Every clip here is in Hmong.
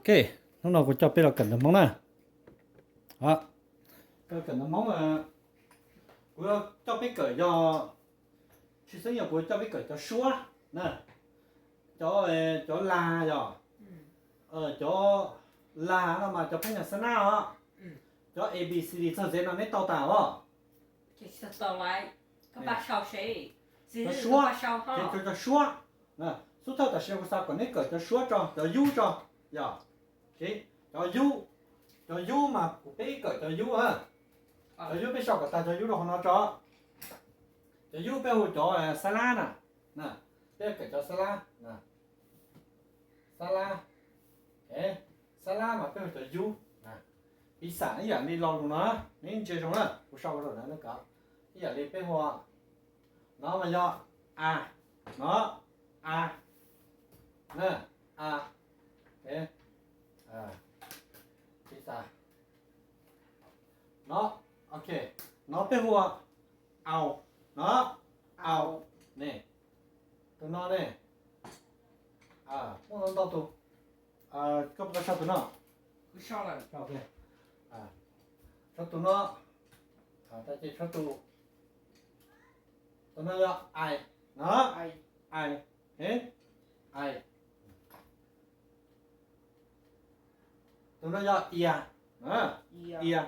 Ok, hnub no kuv coj peb los kawm ntawv Hmoob na. Kawm ntawv Hmoob, kuv coj peb kawm yog, tshwj xeeb yog kuv coj peb kawm cov suab na, cov, cov lag yog, cov lag no mas cov phab nyas xab nab os, cov A B C D txog Z no neb tau tas os. Cov suab, cov suab, xub thawj tam sim no kuv xav kom neb kawm cov suab tso, cov yub tso, yog, cov yub, cov yub mas kuv peb kawm cov yub, cov yub peb sau kom tag cov yub rau hauv no tso. Cov yub peb hu cov xab lab na, peb kawm cov xab lab, xab lab, xab lab mas peb hu cov yub. Piv xam ib yam li lo lus no, neb ntsia zoo na, kuv sau rau na, ib yam li peb hu, no mas yog a, no, a, a, piv xam, no, ok, no peb hu ua au, no, au, ne, tus no ne, muaj ntau tus, koj puas tau sau tus no? Sau tus no, tag ces sau tus, tus no yog ai, no, ai, ai. Tus no yog ia, ia,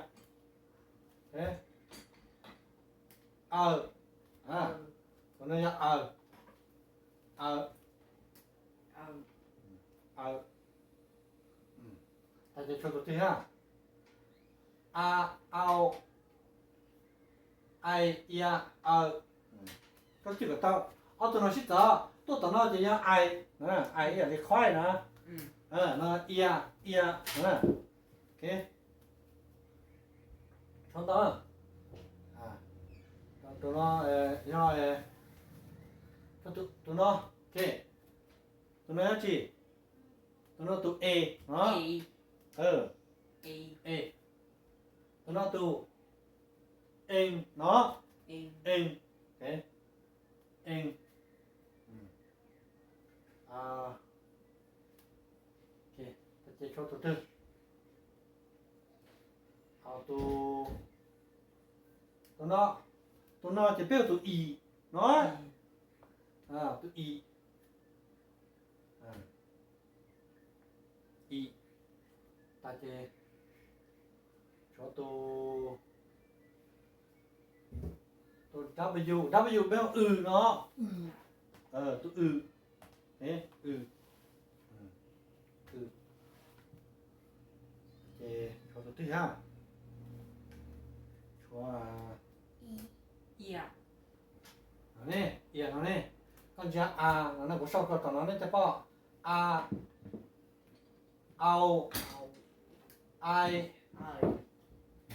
aw, tus no yog aw, aw, aw. Tag ces sau tus twg hab? A, au, ai, ia, aw. Koj cim kom tau, ob tug no sib txawv, tuaj tom no ces yog ai, ai ib yam li khoib na, no ia, ia, ok. Tau ntau. Tus no yog, tus no, ok. Tus no yog tsi? Tus no tus e, no, e. Tus no tus en, no, en, en. Ces sau tus twg? Tus, tus no, tus no ces peb hu tus i, no, tus i, i. Tag ces tshuav tus, tus w, w peb hu w no, tus w, w, ces tshuav tus twg hab? Tshuav ia no ne, koj ntsia a no, kuv sau rau tom no neb thiaj paub. A, au, ai,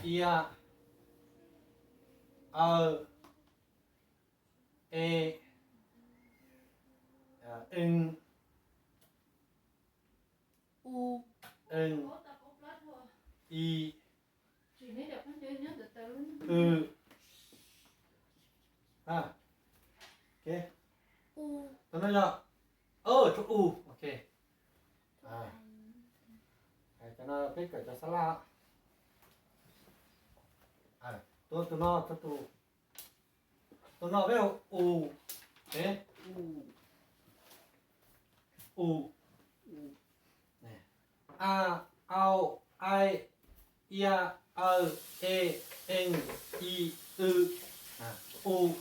ia, aw, e, en, i, w, tus no yog, tshuav u, ok. Cov no peb kawm cov xab laj. Tus no, tus no peb hu u, u, a, au, ai, ia, aw, e, en, i, w, u.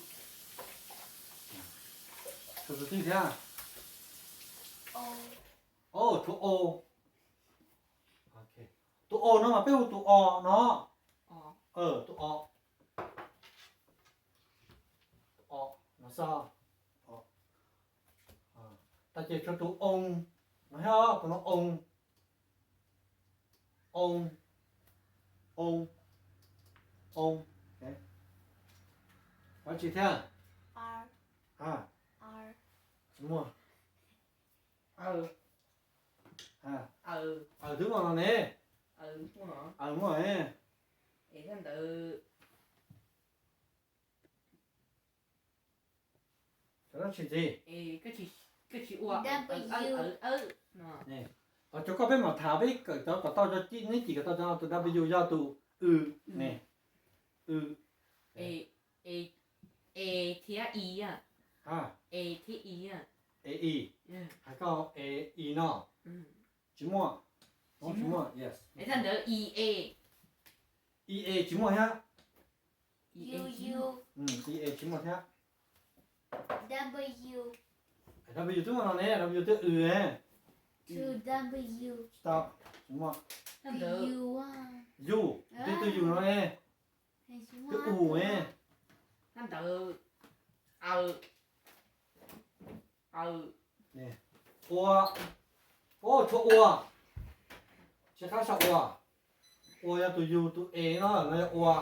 Tshuav tus twg thiab? Tshuav o. Tus o no mas peb hu tus o no. Tus o, tus o no xwb. Tag ces tshuav tus oo no thiab, tus no oo, oo, oo, oo. Ua tsi thiab? Tsis muaj. Aw twb muaj no ne. Aw muaj. Cov no tsis ntxiv. Cov koj peb mam tham peb kawm cov kom tau cov, neb cim kom tau cov no, tus W yog tus w ne, w, e, e thiab i, e thiab i, e i, hais koj e i no, tsis muaj, tsis muaj, yes, ntawd i e, i e tsis muaj thiab, i e tsis muaj thiab, w twb muaj no ne, w twb w ne, tsis tau, tsis muaj, u, twb twb yus no ne, twb u ne, ntawd, ua, tshuav ua, tsis qab sau ua, ua yog tus yus tus e no, no yog ua,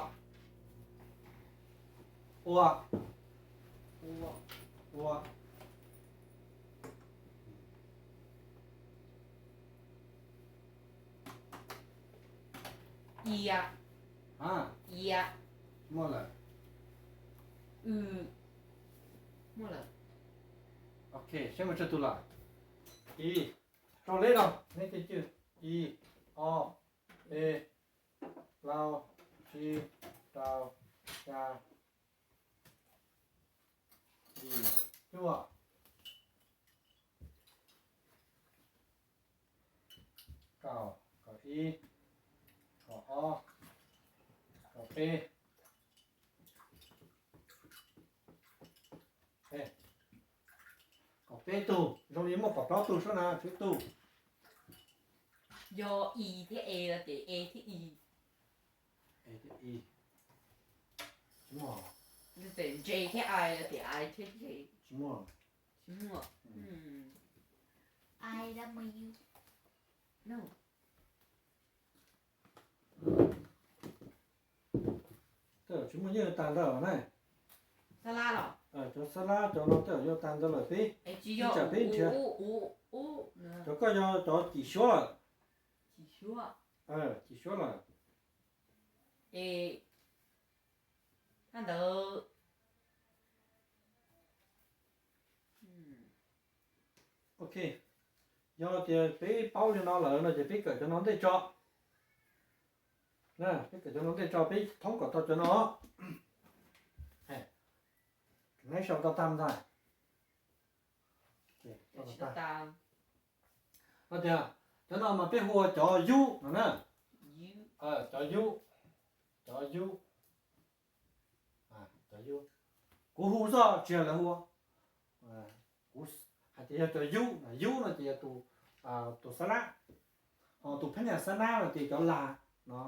ua, ua, ia, ia, muaj lawm, muaj lawm, ok, seb mus tsawg tus lawm, ib, rau leb no, neb cim cim, ib, ob, peb, plaub, tsib, rau, xya, yim, cuaj, kaum, kaum ib, kaum ob, kaum peb, kaum peb tug, zoo li muaj kaum plaub tug sub na, tsib tug. Yog i thiab e los ces e thiab i, tsis muaj, ntse thiab i los ces i thiab ntse, tsis muaj, tsis muaj, i w, no. Tej zaum tsis muaj, yeej tag ntawd na. Xab lab los? Cov xab lab cov no tej zaum yuav tag ntawd lawm peb, tsis tsam peb nrhiav. Cov koj yog cov cim suab lawm. Cim suab lawm. Ntawd. Ok, yog tias peb paub li no lawm no ces peb kawm cov no ntej tso. Peb kawm cov no ntej tso, peb thoob kom tau cov no. Neb sau tau tag ntag. Tias cov no mas peb hu ua cov yub no na. Cov yub, cov yub, cov yub. Kuv hu xwb tsis yog lawv hu. Kuv hais tias yog cov yub, yub no ces yog tus xab lab, ho tus phab nyaj xab nab no ces cov las no.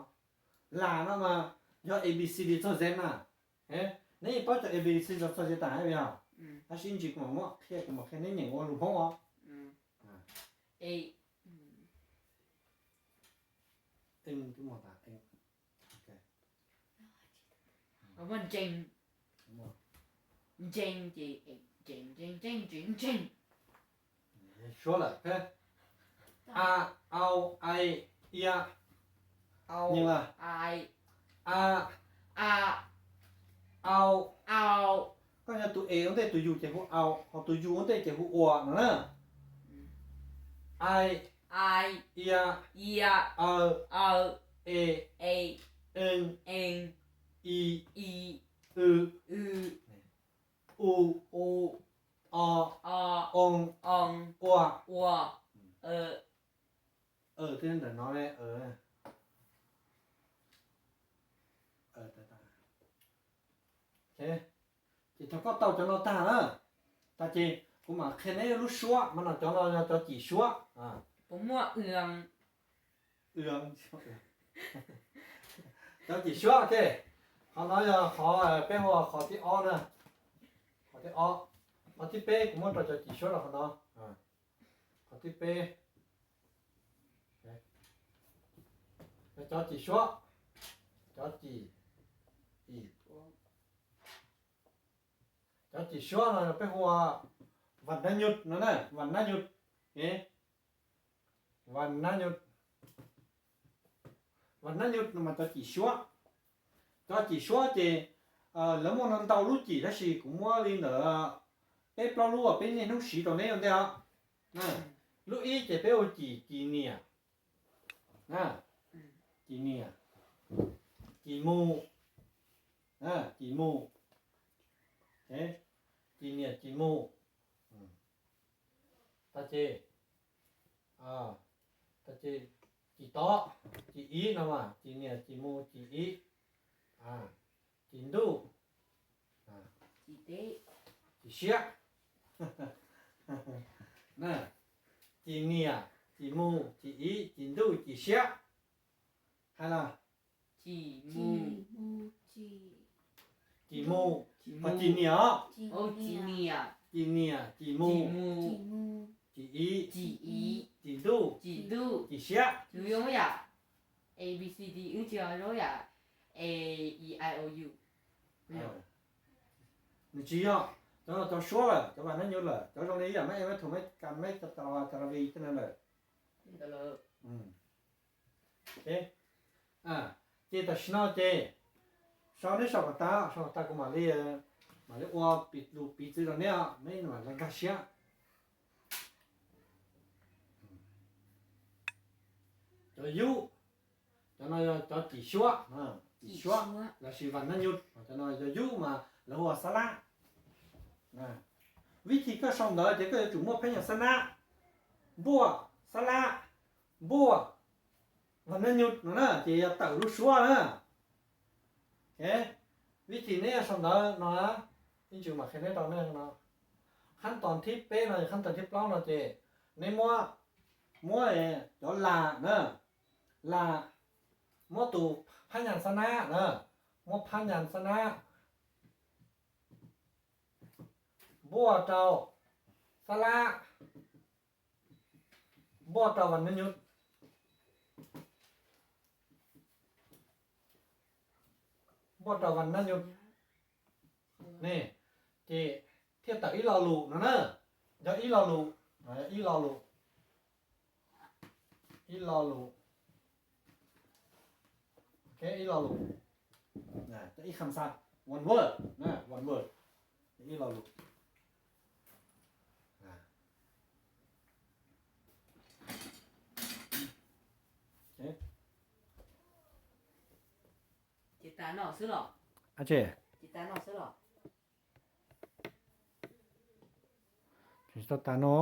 Las no mas yog A B C D txog Z na. Neb yeej paub cov A B C D txog Z tas yog? Tab sis ib ntsis kuv mam muab qhia, kuv mam qhia neb nyeem ua lus Hmoob os. Ntseeg, ntseeg ces ntseeg, ntseeg, ntseeg, ntseeg, ntseeg. Suab lawm. A, au, ai, ia. Nyeem lawm. A, au. Koj yog tus e ua ntej tus yus ces hu au, ho tus yus ua ntej ces hu ua no na. Ai, ia, aw, e, ee, i, w, u, o, oo, ua. Twb ntawm no ne. Ces thaum koj tau cov no tag na, tag ces kuv mam qhia neb lub suab mas no, cov no yog cov cim suab. Cov cim suab, ok. Qhov no yog qhov peb hu ua qhov thib ob na. Qhov thib ob, qhov thib peb kuv muab rau cov cim suab rau qhov no. Qhov thib peb, cov cim suab, cov cim, cov cim suab no peb hu ua vas nab nyuj no na, vas nab nyuj. Vas nab nyuj, vas nab nyuj no mas cov cim suab. Cov cim suab ces lawv muaj ntau lub cim tab sis kuv muab li ntawm peb plaub lub uas peb niaj hnub siv rau neb ua ntej os. Lub ib ces peb ua cim, cim niam, cim niam, cim mus, cim mus, cim niam cim mus. Tag ces, tag ces cim tod, cim ib no mas cim niam cim mus cim ib, cim ntuj, cim siab. Cim niam, cim mus, cim ib, cim ntuj, cim siab. Hais los? Cim mus, cim niam, cim niam, cim mus, cim ib, cim ntuj, cim siab. A B C D wb tsis yog zoo yam A E I O U. Nws tsis yog, cov no cov suab lawm, cov vas nab nyus lawm, cov zoo li yam meb meb thum meb kas meb cov tas los tas los vi tej no lawm. Ces tam sim no ces sau neb sau kom tas, sau kom tas kuv mam li, mam li ua lus piv txwv rau neb, neb mam li nkag siab. Cov yub, cov no yog cov cim suab, cim suab lossis vas nab nyus, cov no yog yub mas lawv hu ua xab lab. Vib thib koj sau ntawv ces koj yuav tsum muaj phab nyas xab nab, npuaj, xab lab, npuaj, vas nab nyus no na ces yog tawm lub suab na. Vib thib neb sau ntawv no, ib ntsis mam qhia neb rau nej no. Khab toos thib peb no, khab toos thib plaub no ces neb muab, muab cov las na, las, muab tus phab nyas xab nab na, muab phab nyas xab nab npuaj rau xab lab, npuaj rau vas nab nyus, npuaj rau vas nab nyus ne, ces thiaj tawm ib lo lus no na. Yog ib lo lus, ib lo lus, ib lo lus, ib lo lus, ib kham xaj, one word, one word, ib lo lus. Ces tas no xwb los? Ces tas no xwb los? Tsis tau tas no.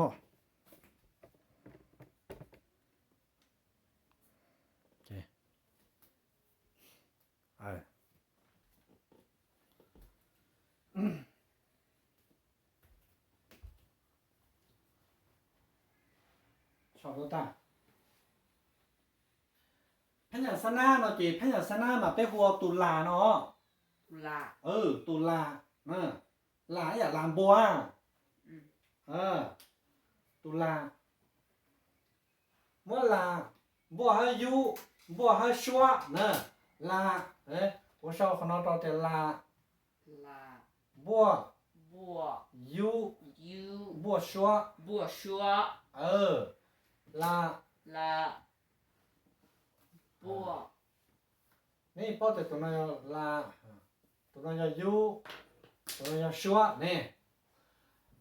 Phab nyas xab nab no ces phab nyas xab nab mas peb hu ua tus las no. Tus las, las ib yam las npua. Tus las, muab las, npuaj hab yub, npuaj hab suab na. Las, kuv sau qhov no rau tias las, npuaj, yub, npuaj suab, las. Neb paub tias tus no yog las, tus no yog yub, tus no yog suab ne.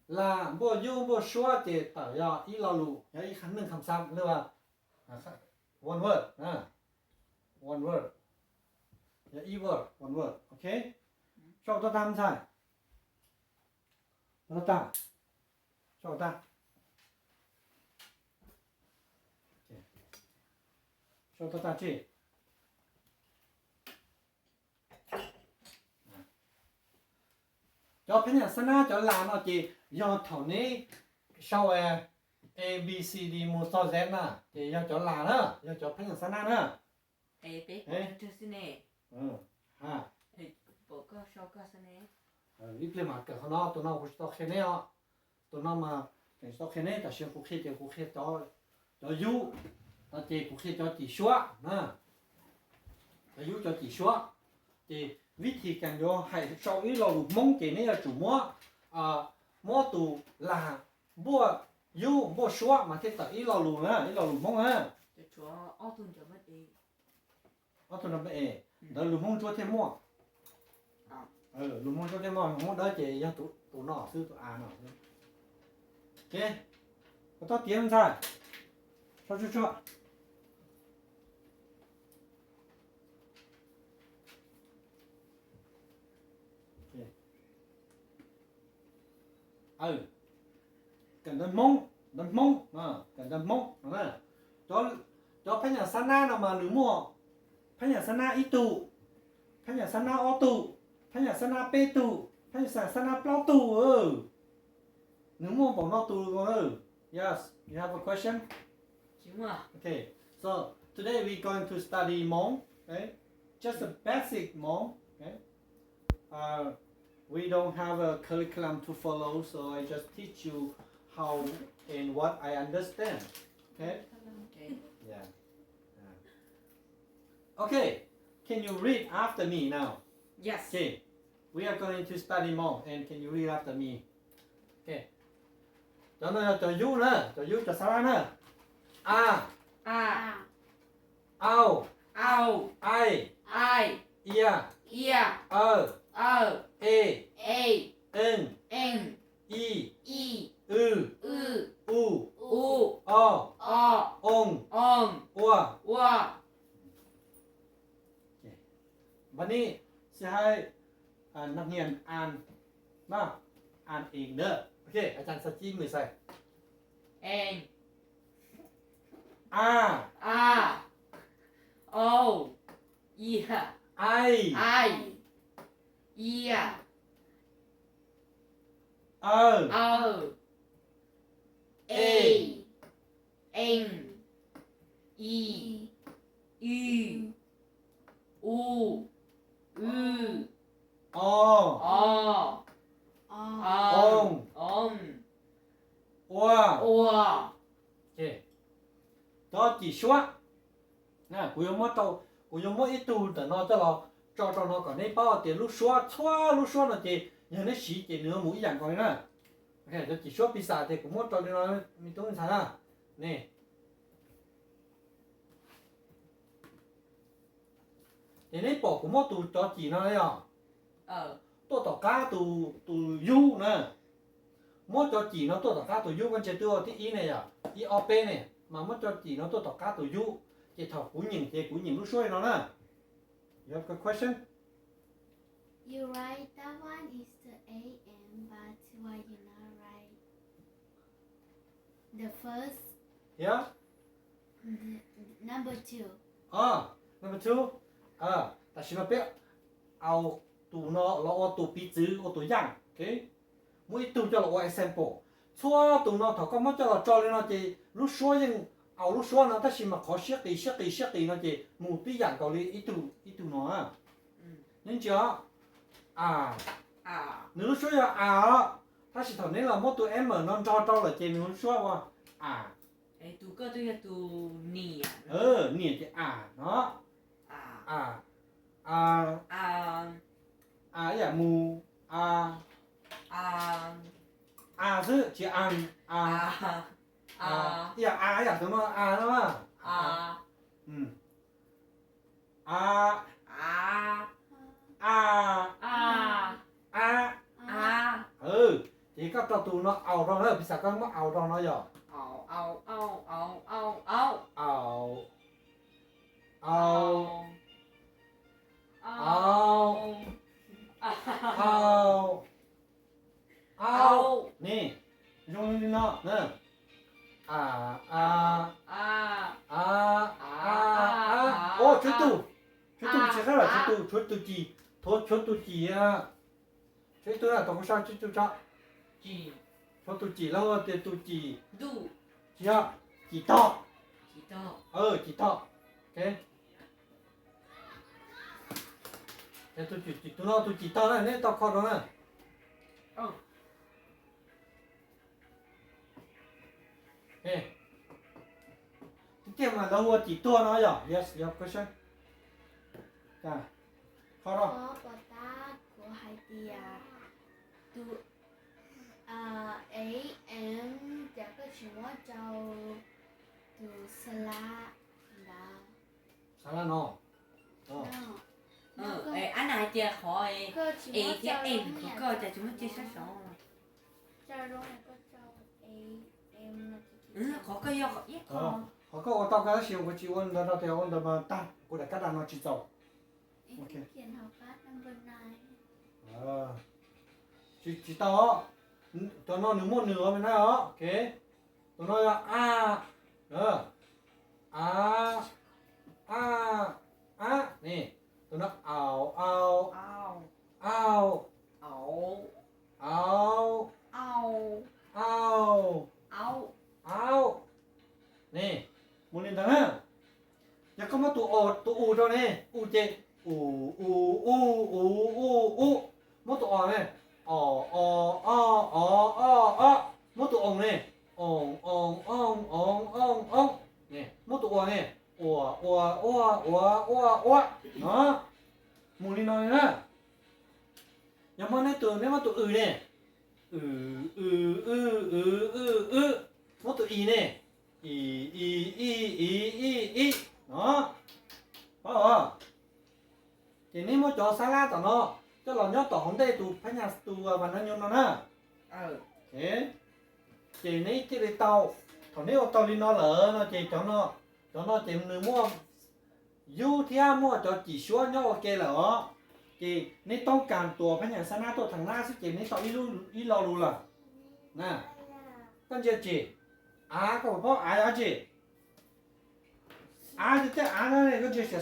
Las npuaj yub npuaj suab ces tawm yog ib lo lus, yog ib kham, neej kham xaj lawm. One word, one word, yog ib word, one word, ok. Sau tag tag ntxhais, tag, sau tag, sau tag tag tsi. Cov phab nyas xab nab cov las no ces yog thaum neb sau A B C D mus txog Z na, ces yog cov las na, yog cov phab nyas xab nab na. Ib pliag mas kawm qhov no, tus no kuv tsis tau qhia neb os. Tus no mas tseem tsis tau qhia neb, tam sim no kuv qhia ces kuv qhia cov yub, no ces kuv qhia cov cim suab na. Cov yub cov cim suab. Ces vib thib kev yuav hais sau ib lo lus Hmoob ces neb yuav tsum muab, muab tus las, npuaj yub npuaj suab mas thiaj tawm ib lo lus na, ib lo lus Hmoob na. Ob tug no, ntawd lus Hmoob ntsuab thiaj muaj. Lus Hmoob ntsuab thiaj muaj, lus Hmoob dawb ces yog tus no xwb, tus a no xwb. Ok. Koj tau tiav ntxhais. Tso tso tso. Kawm ntawv Hmoob, ntawv Hmoob, kawm ntawv Hmoob no na. Cov, cov phab nyas xab nab no mas nws muaj phab nyas xab nab ib tug, phab nyas xab nab ob tug, phab nyas xab nab peb tug, phab nyas xab nab plaub tug. Nws muaj npaum no tus. Yes, you have a question? Okay, so today we're going to study Hmong, okay? Just a basic Hmong, okay? Uh, we don't have a curriculum to follow, so I just teach you how and what I understand, okay? Okay. Yeah. Yeah. Okay, can you read after me now? Yes. Okay, we are going to study Hmong, and can you read after me? Okay. Cov no yog cov yub na, cov yub cov xab nab na. A, a, au, au, ai, ai, ia, ia, aw, aw, e, e, eej, eej, i, i, w, w, u, u, o, o, oo, oo, ua, ua. Npaj ni, si hais, nag hniav an, no, an ing na. Ok, a cas xav cib mws xais. Eej, a, a, au, ia, ai, ai, ia, aw, aw, e, eej, i, i, u, w, o, o, oo, oo, ua, ua. Cov cim suab, kuv yuav muab rau, kuv yuav muab ib tug ntawm no coj los tso rau no kom neb paub tias lub suab, txhua lub suab no ces yog neb siv ces nws yuav mus ib yam nkaus li na. Cov cim suab pis xas ces kuv muab rau li no, me tub me ntxhais na. Ne, ces neb pom kuv muab tus cov cim no yog tuaj tom qab tus yub na. Muab cov cim no tuaj tom qab tus yub, koj ntsia twb ua thib ib ne yom, ib ob peb ne, mas muab cov cim no tuaj tom qab tus yub, ces thaum kuv nyeem ces kuv nyeem lub suab li no na. You have a question? You write that one is the A M, but why you not write the first? Yeah. Number two. Number two. Tam sim no peb au tus no los ua tus piv txwv, ua tus yaj. Muab ib tug coj los ua example. Txhua tus no thaum koj muab coj los tso li no ces lub suab yeej au lub suab no, tab sis mas qhov siab qis siab qis siab qis no ces mus tib yam nkaus li ib tug ib tug no. Neb ntsia os, a, nws lub suab yog a os, tab sis thaum neb los muab tus M no nrog rau lawm ces nws lub suab ua a. Tus koj twb yog tus niam. Niam ces a no. A, a, a, ib yam mus, a, a xwb tsis a, a, ib yam a ib yam tus no a no. A, a, a, a. Ces koj rau tus no au rau na, piv xam koj muab au rau no yog au, au, au, au, au, au, au, au, au, au, ne, zoo li no na. A, a, a, a, a. O, tshuav tus, tshuav tus tsis qab lawm, tshuav tus, tshuav tus cim, tshuav tus cim. Tshuav ib tug na, tau kuv sau tshuav tus tso. Tshuav tus cim, lawv hu tias tus cim, tsis yog, cim tog. Cim tog. Tus no tus cim tog na, neb tau kho rau na. Tiag tiag mas lawv hu ua cim tuag no yog, yes, your question. Kho rau. Qhov uas tab kuv hais tias tus A M, cas koj tsis muab rau tus xas las ntawd? Xas las no. Ab, nws hais tias qhov e thiab em, koj cas tsis muab cia sab saud? Koj rau A M no cia Qhov koj ua tau koj tab sis kuv tsis ua ntawd rau tias ua ntawd mas tag, kuv daim kab das no tsis txaus. Tsis tau os. Tus no nws muaj nws os me na os. Tus no yog a, a, a, a, ne. Tus no au, au, au, au, au, au, au, ne. Mus li ntawd na. Yog koj muab tus o, tus u rau ne, u ces u, u, u, u, u, u. Muab tus o ne, o, o, o, o, o, o. Muab tus oo ne, oos, oos, oos, oos, oos, oos. Muab tus ua ne, ua, ua, ua, ua, ua, ua. No, mus li no li na. Yog muab neb tus, neb muab tus w ne, w, w, w, w, w, w. Muab tus i ne, i, i, i, i, i, i. No, paub os. Ces neb muab cov xab lab tom no coj los nyob tom hauv ntej tus phab nyas tus vas nav nyoog no na. Ces neb thiaj li tau, thaum neb ua tau li no lawm no ces cov no, cov no ces nws muaj yub thiab muaj cov cim suab nyob ua ke lawm os. Ces neb toob kas tuas phab nyas xab nab tuaj theem nab xwb ces neb tau ib lo lus lawm. Koj ntsia tsis, av, koj puas paub av yog dab tsi? Av, tej av na, koj ntsia